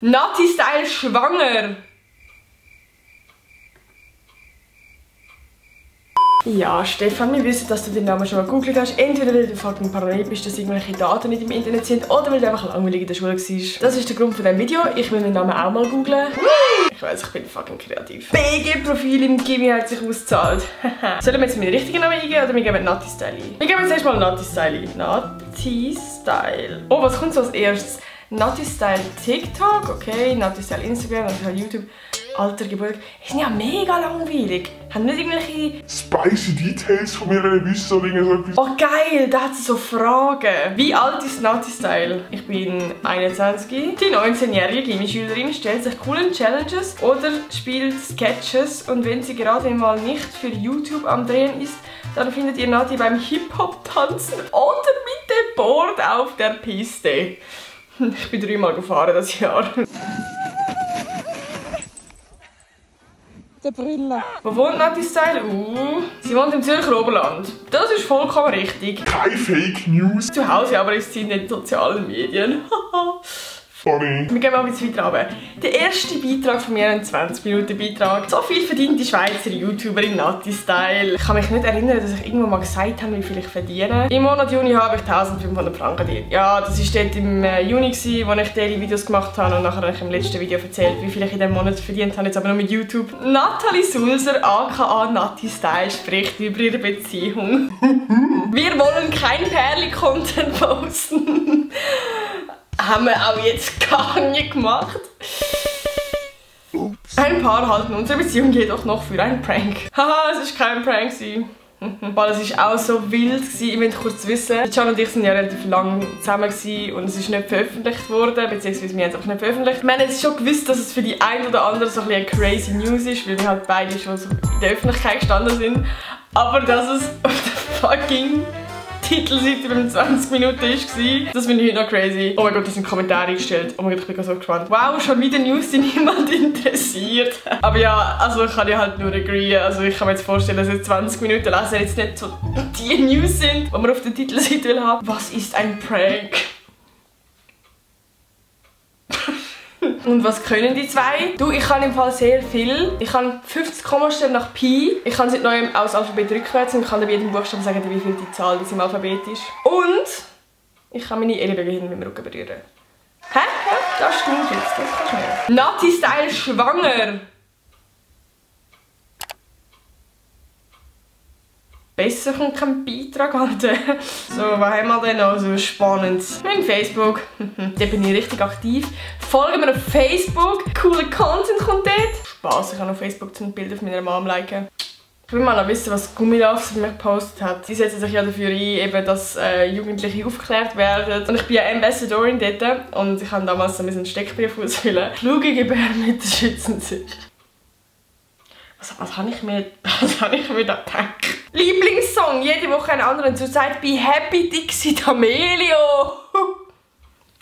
Nati Style schwanger! Ja, Stefan, wir wissen, dass du den Namen schon mal gegoogelt hast. Entweder weil du fucking paranoid bist, dass irgendwelche Daten nicht im Internet sind, oder weil du einfach langweilig in der Schule warst. Das ist der Grund für dieses Video. Ich will den Namen auch mal googlen. Ich weiss, ich bin fucking kreativ. BG-Profil im Gimmi hat sich ausgezahlt. Sollen wir jetzt meinen richtigen Namen eingeben oder wir geben Nati Style ein? Wir geben jetzt erstmal Nati Style ein. Nati Style. Oh, was kommt so als erstes? Nati Style TikTok, okay, Nati Style Instagram, Nati Style YouTube, Alter, Geburt. Die sind ja mega langweilig. Haben nicht irgendwelche spicy Details von mir wissen oder irgendwas? Oh geil, da hat sie so Fragen. Wie alt ist Nati Style? Ich bin 21. Die 19-jährige Gimmi-Schülerin stellt sich coolen Challenges oder spielt Sketches, und wenn sie gerade mal nicht für YouTube am Drehen ist, dann findet ihr Nati beim Hip-Hop-Tanzen oder mit dem Board auf der Piste. Ich bin 3-mal gefahren das Jahr. Der Brille. Wo wohnt Nati Style? Sie wohnt im Zürcher Oberland. Das ist vollkommen richtig. Keine Fake News. Zu Hause aber ist sie in den sozialen Medien. Funny. Wir gehen mal ein bisschen weiter runter. Der erste Beitrag von mir, ein 20-Minuten-Beitrag. So viel verdient die Schweizer YouTuberin Nati Style. Ich kann mich nicht erinnern, dass ich irgendwann mal gesagt habe, wie viel ich verdiene. Im Monat Juni habe ich 1500 Franken verdient. Ja, das war dort im Juni, wo ich diese Videos gemacht habe, und nachher habe ich im letzten Video erzählt, wie viel ich in diesem Monat verdient habe, jetzt aber nur mit YouTube. Nathalie Sulzer, aka Nati Style, spricht über ihre Beziehung. Wir wollen kein Perli-Content posten. Haben wir auch jetzt gar nicht gemacht. Ups. Ein Paar halten unsere Beziehung jedoch noch für einen Prank. Haha, es war kein Prank. Weil es war auch so wild. Ich möchte kurz wissen, Can und ich sind ja relativ lange zusammen und es ist nicht veröffentlicht worden, beziehungsweise wir haben es auch nicht veröffentlicht. Wir haben jetzt schon gewusst, dass es für die einen oder anderen so ein bisschen crazy News ist, weil wir halt beide schon so in der Öffentlichkeit gestanden sind. Aber dass es auf der fucking Titelseite beim 20 Minuten war. Das finde ich heute noch crazy. Oh mein Gott, da sind Kommentare gestellt. Oh mein Gott, ich bin so gespannt. Wow, schon wieder News, die niemand interessiert. Aber ja, also ich kann ja halt nur agreeen. Also ich kann mir jetzt vorstellen, dass jetzt 20 Minuten lesen jetzt nicht so die News sind, die man auf der Titelseite will haben. Was ist ein Prank? Und was können die zwei? Du, ich kann im Fall sehr viel. Ich kann 50 Kommastellen nach Pi. Ich kann seit neuem aus Alphabet rückwärts und kann bei jedem Buchstaben sagen, wie viel die Zahl ist im Alphabet ist. Und ich kann meine Ellbogen hinten mit dem Rücken berühren. Hä? Ja, das stimmt jetzt. Das kannst du nicht. Nati Style schwanger. Besser kommt kein Beitrag an. So, was haben wir denn noch so Spannendes? Mein Facebook. Da bin ich richtig aktiv. Folgen wir auf Facebook. Cooler Content kommt dort. Spaß, ich kann auf Facebook zum Bild auf meiner Mom liken. Ich will mal noch wissen, was Gummilove für mich gepostet hat. Sie setzen sich ja dafür ein, eben, dass Jugendliche aufgeklärt werden. Und ich bin ja Ambassadorin dort. Und ich habe damals einen Steckbrief ausfüllen. Kluge Gebärmütter schützen sich. Was habe ich mir da gedacht? Lieblingssong, jede Woche einen anderen. Zurzeit Be Happy Dixie D'Amelio.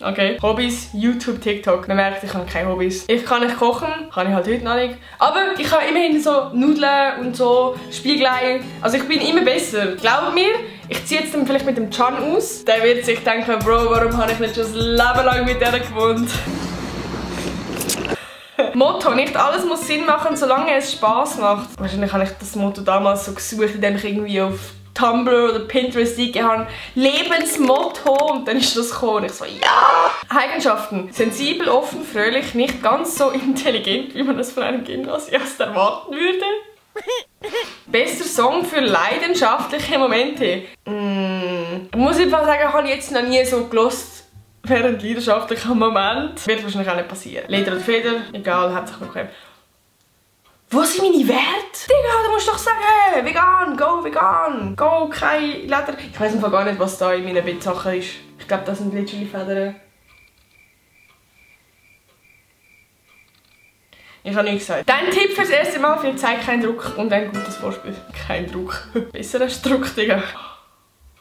Okay. Hobbys, YouTube, TikTok. Man merkt, ich habe keine Hobbys. Ich kann nicht kochen, kann ich halt heute noch nicht. Aber ich habe immerhin so Nudeln und so, Spiegelei. Also ich bin immer besser. Glaubt mir, ich ziehe jetzt dann vielleicht mit dem Can aus. Der wird sich denken, Bro, warum habe ich nicht schon das Leben lang mit der gewohnt? Motto, nicht alles muss Sinn machen, solange es Spaß macht. Wahrscheinlich habe ich das Motto damals so gesucht, indem ich irgendwie auf Tumblr oder Pinterest eingegeben habe. Lebensmotto, und dann ist das gekommen. Und ich so, ja! Eigenschaften. Sensibel, offen, fröhlich, nicht ganz so intelligent, wie man das von einem Gymnasiast erwarten würde. Bester Song für leidenschaftliche Momente. Ich muss einfach sagen, habe ich jetzt noch nie so gelost. Während leidenschaftlicher Moment. Wird wahrscheinlich auch nicht passieren. Leder oder Feder, egal, hauptsächlich bequem. Wo sind meine Werte? Digga, du musst doch sagen, vegan, go, kein Leder. Ich weiss einfach gar nicht, was da in meinen Bettsachen ist. Ich glaube, das sind literally Federn. Ich habe nichts gesagt. Dein Tipp fürs erste Mal für Zeit kein Druck und ein gutes Vorspiel. Kein Druck. Besser als Druck, Digga.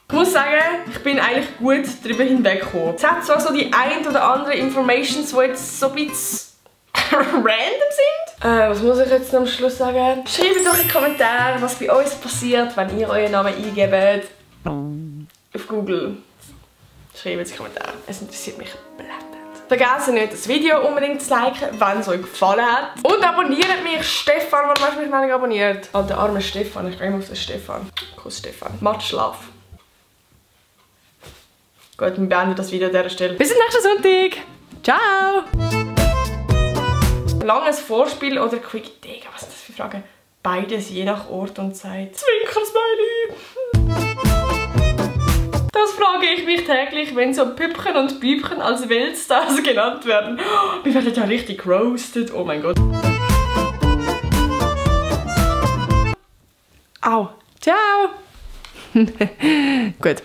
Ich muss sagen, ich bin eigentlich gut darüber hinweggekommen. Es hat zwar so die ein oder andere Informations, die jetzt so ein bisschen random sind. Was muss ich jetzt am Schluss sagen? Schreibt doch in die Kommentare, was bei uns passiert, wenn ihr euren Namen eingebt. Auf Google. Schreibt es in die Kommentare. Es interessiert mich blendend. Vergesst nicht, das Video unbedingt zu liken, wenn es euch gefallen hat. Und abonniert mich, Stefan. Warum hast du mich noch nicht abonniert? Oh, der arme Stefan. Ich gehe immer auf den Stefan. Kuss, Stefan. Macht Schlaf. Gut, wir beenden das Video an dieser Stelle. Bis zum nächsten Sonntag. Ciao. Langes Vorspiel oder Quick Digga? Was sind das für Fragen? Beides, je nach Ort und Zeit. Zwinker-Smiley. Das frage ich mich täglich, wenn so Püppchen und Bübchen als Weltstars genannt werden. Wir werden ja richtig roasted. Oh mein Gott. Au. Ciao. Gut.